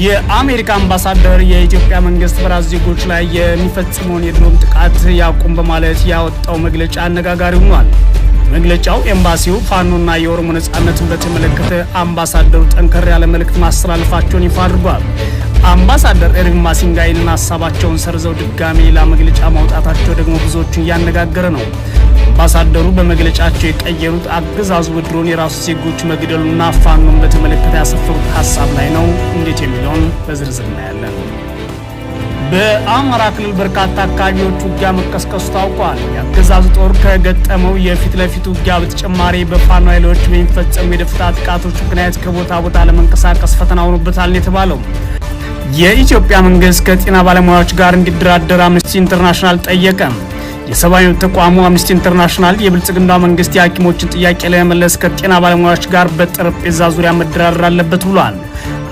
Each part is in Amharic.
የአሜሪካ አምባሳደር የኢትዮጵያ መንግስት በራሱ ዜጎች ላይ የሚፈጽመውን የድሮን ጥቃት ያቁም በማለት ያወጣው መግለጫ አነጋጋሪ ሆኗል። መግለጫው ኤምባሲው ፋኖና የኦሮሞ ነጻነትን በተመለከተ አምባሳደሩ ጠንከር ያለ መልእክት ማስተላለፋቸውን ይፋ አድርጓል። አምባሳደር ኤርቪን ማሲንጋ ይህንን ሀሳባቸውን ሰርዘው ድጋሜ ሌላ መግለጫ ማውጣታቸው ደግሞ ብዙዎቹን እያነጋገረ ነው። አምባሳደሩ በመግለጫቸው የቀየሩት አገዛዙ በድሮን የራሱ ዜጎች መግደሉና ፋኖን በተመለከተ ያሰፈሩት ሀሳብ ላይ ነው። እንዴት የሚለውን በዝርዝር እናያለን። በአማራ ክልል በርካታ አካባቢዎች ውጊያ መቀስቀሱ ታውቋል። የአገዛዙ ጦር ከገጠመው የፊት ለፊት ውጊያ በተጨማሪ በፋኖ ኃይሎች በሚፈጸሙ የደፈጣ ጥቃቶች ምክንያት ከቦታ ቦታ ለመንቀሳቀስ ፈተና ሆኖበታል የተባለው። የኢትዮጵያ መንግስት ከጤና ባለሙያዎች ጋር እንዲደራደር አምነስቲ ኢንተርናሽናል ጠየቀ። የሰብአዊ መብት ተቋሙ አምነስቲ ኢንተርናሽናል የብልጽግና መንግስት የሐኪሞችን ጥያቄ ለመመለስ ከጤና ባለሙያዎች ጋር በጠረጴዛ ዙሪያ መደራደር አለበት ብሏል።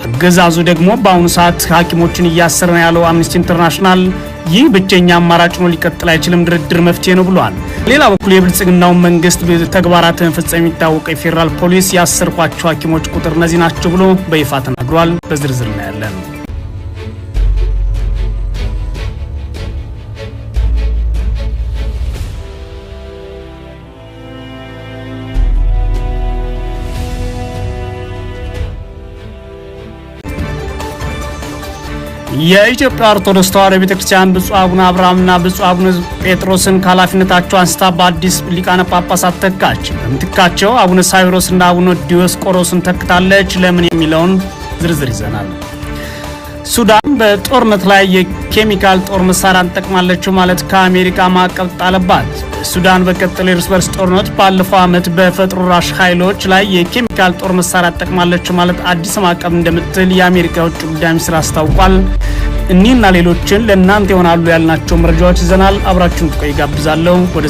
አገዛዙ ደግሞ በአሁኑ ሰዓት ሐኪሞችን እያሰረ ነው ያለው አምነስቲ ኢንተርናሽናል ይህ ብቸኛ አማራጭ ነው፣ ሊቀጥል አይችልም፣ ድርድር መፍትሄ ነው ብሏል። ሌላ በኩል የብልጽግናው መንግስት ተግባራትን መፈጸም የሚታወቀው የፌዴራል ፖሊስ ያሰርኳቸው ሐኪሞች ቁጥር እነዚህ ናቸው ብሎ በይፋ ተናግሯል። በዝርዝር እናያለን። የኢትዮጵያ ኦርቶዶክስ ተዋሕዶ ቤተክርስቲያን ብፁዕ አቡነ አብርሃምና ብፁዕ አቡነ ጴጥሮስን ከኃላፊነታቸው አንስታ በአዲስ ሊቃነ ጳጳሳት ተካች። በምትካቸው አቡነ ሳዊሮስና አቡነ ዲዮስቆሮስን ተክታለች። ለምን የሚለውን ዝርዝር ይዘናል። ሱዳን በጦርነት ላይ የኬሚካል ጦር መሳሪያ ትጠቀማለች ማለት ከአሜሪካ ማዕቀብ ጣለባት። ሱዳን በቀጠለው የእርስ በርስ ጦርነት ባለፈው ዓመት በፈጥኖ ደራሽ ኃይሎች ላይ የኬሚካል ጦር መሳሪያ ትጠቀማለች ማለት አዲስ ማዕቀብ እንደምትል የአሜሪካ የውጭ ጉዳይ ሚኒስትር አስታውቋል። እኒህና ሌሎችን ለእናንተ ይሆናሉ ያልናቸው መረጃዎች ይዘናል። አብራችሁን ትቆዩ ጋብዛለሁ። ወደ